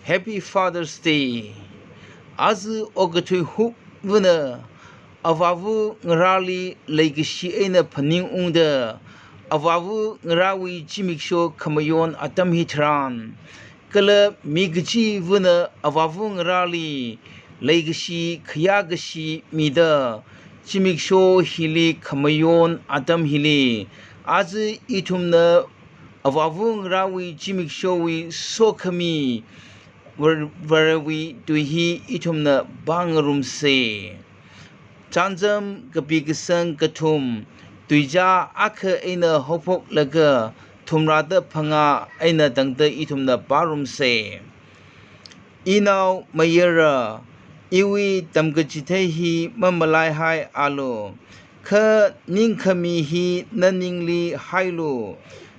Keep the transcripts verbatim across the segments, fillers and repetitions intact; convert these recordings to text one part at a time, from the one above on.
Happy Father's Day. Aja okathui hupvana avāva ngarāli leikashi eina phaningungda, avāva ngarāwui zimiksho khamayon atam hitharan, kala mi kachivana avāva ngarāli leikashi khayākashi mida, zimiksho hili khamayon atam hili, aja ithumna avāva ngarāwui zimikshowui sokhami Var-, Varewui tui hi ithumna pāngarumsa. Chānjam kapi kasang kathum, tuizā akha eina haophoklaga thumrāda phangā eina tangda ithumna pārumsa. Inao mayara, iwui tamkachithei hi mamalaihaialu, kha ningkhami hi naningli hailu.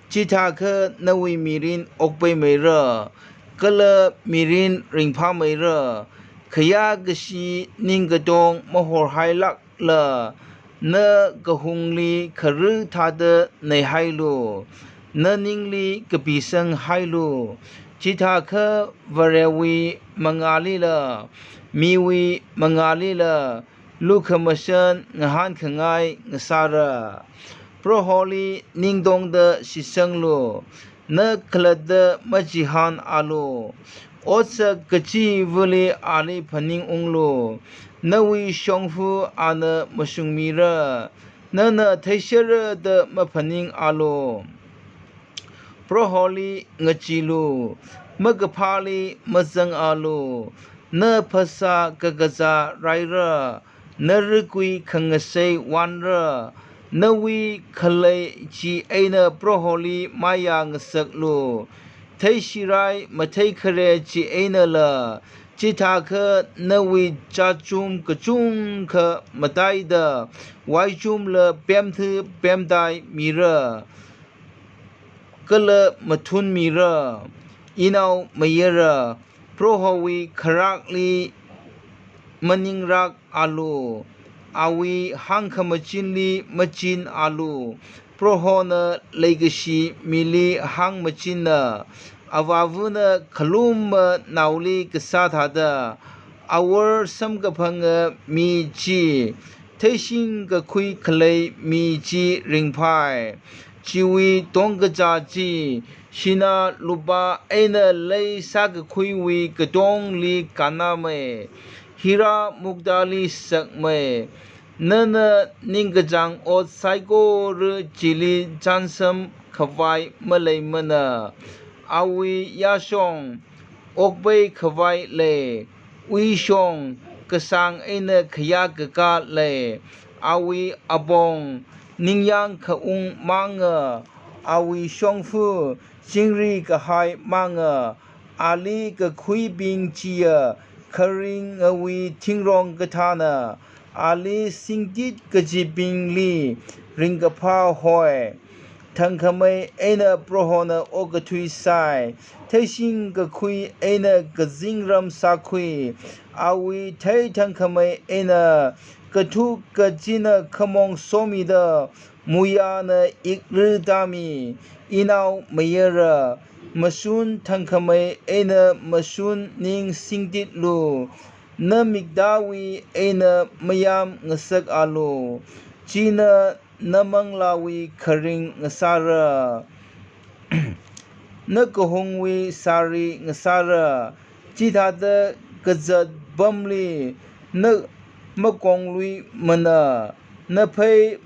Chithākha nawui mirin okpaimeira, kala mirin ringphāmeira, khayākashi ningkatong mahorhailākla, na kahungli kharā thāda neihailu, naningli kapisang hailu. Chithākha Varewui mangālila, miwui mangālila, lukhamashan ngahānkhangai ngasāra. Proholi ningtongda shitsanglu, na khalatta machihānalu. Otsak kachivali ali phaningunglu, nawui shongfa ana mashungmira, nana theishara da maphaningalu. Proholi ngacheelu, makaphāli mazangalu, na phasā kakazā raira, na rikui khangasei wanra. Nawui khalei chi eina Proholi maya ngasaklu, theishirai matheikhare chi einala. Chithākha nawui chachum kachungkha mataida, vaichumla pemtha pemtaimira, kala mathunmira. Inao mayara, Prohowui kharakli maningrakalu, awui hāngkhamachinli machinalu. Prohona leikashi mili hāngmachinna, avāvana khalumma naoli kasā thāda. Awor samkaphanga mi chi, theishingkakhui khalei mi chi ringphai. Chiwui tongkachā chi sinā lupā eina lei sākakhuiwui katongli kannamei, hira muktali sakmei. Nana ningkachāng ot saikora chili chānjam khavai maleimana. Awui yāshong okpai khavai lei, uishong kasāng eina khayā kakā lei. Awui apong ningyāng khaung manga, awui shongfa chingri kahai manga. Ali kakhuibing chiya kharingawui thingrong kathāna, ali singtit kachibingli ringkaphā hoi. Thangkhamei eina Prohona okathui sai, theishingkakhui eina kazingram sākhui. Awui theithangkhamei eina kathu kachina khamong somida, muiyāna ikra tāmi. Inao mayara, mashun thangkhamei eina mashun ning singtitlu, na miktāwui eina mayam ngasakalu, china na manglāwui kharing ngasāra, na kahungwui sāri ngasāra. Chithāda kazat pamli na makongluimana, na phei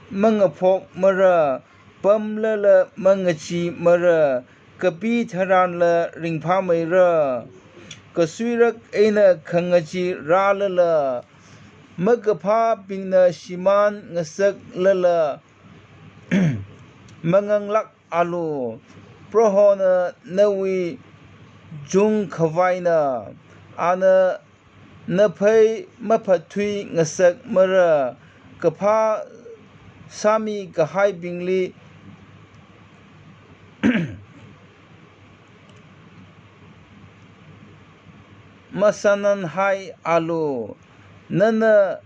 mangaphokmara, pamlala mangacheemara, kapi tharanla ringphāmeira. Kasuirak eina khangachee rālala, makaphābingna shimān ngasaklala, manganglākalu. Prohona nawui chungkhavaina, ana na phei maphathui ngasakmara. Kaphā sāmi kahaibingli masānanhaialu. Nana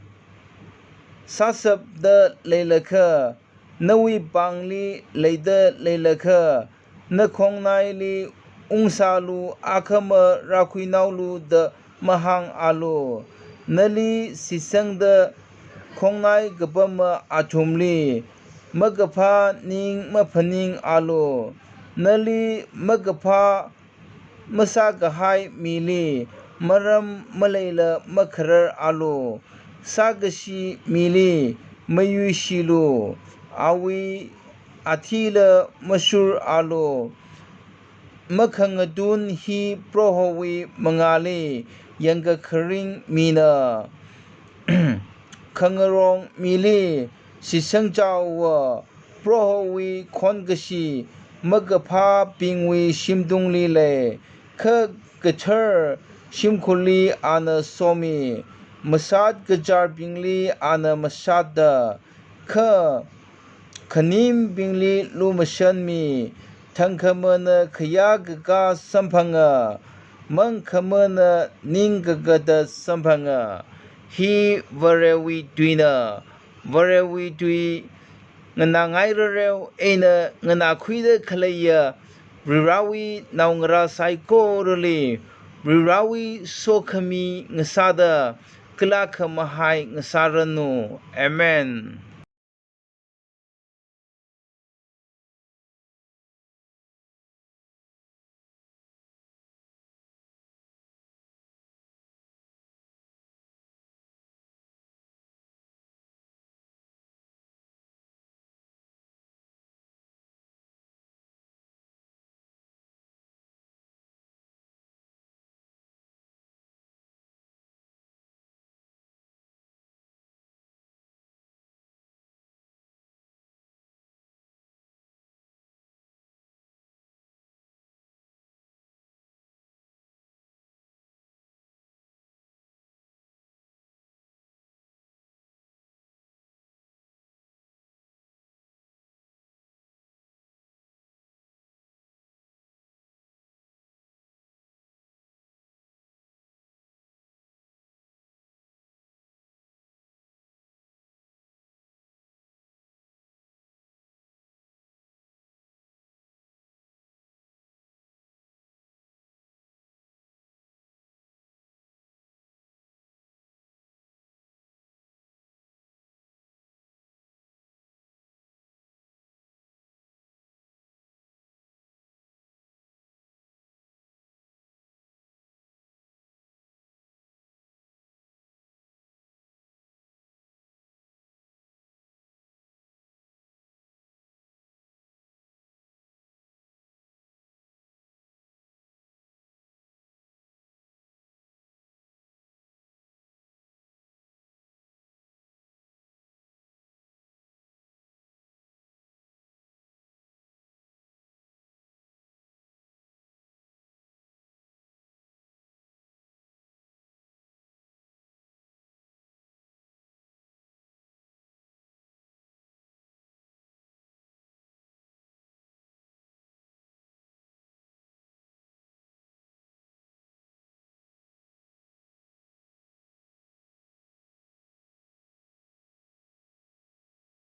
sāshapda leilakha, nawui pāngli leida leilakha, na khongnaili ungsālu, akhama rākhuinaolu da mahāngalu. Nali shitsangda khongnai kapama athumli makaphā ning maphaningalu. Nali makaphā masākahai mili maram maleila makhararalu. Sākashi mili mayuishilu, awui athila mashuralu. Makhangatun hi Prohowui mangāli yangkakharing mina. Khangarong mili shitsangchaowa. Prohowui khonkashi makaphābingwui shimtungli lei, kha kathar shimkhurli ana somi. Mashat kacharbingli ana mashatda, kha khanimbingli lumashanmi. Thangkhamana khayākakā samphanga, mangkhamana ningkakata samphanga. Hi Varewui tuina. Varewui tui nganāngairareo eina nganākhuida khaleiya Varivarāwui naongarā saikorali Varivarāwui sokhami ngasāda kala khamahai ngasāranu. Amen.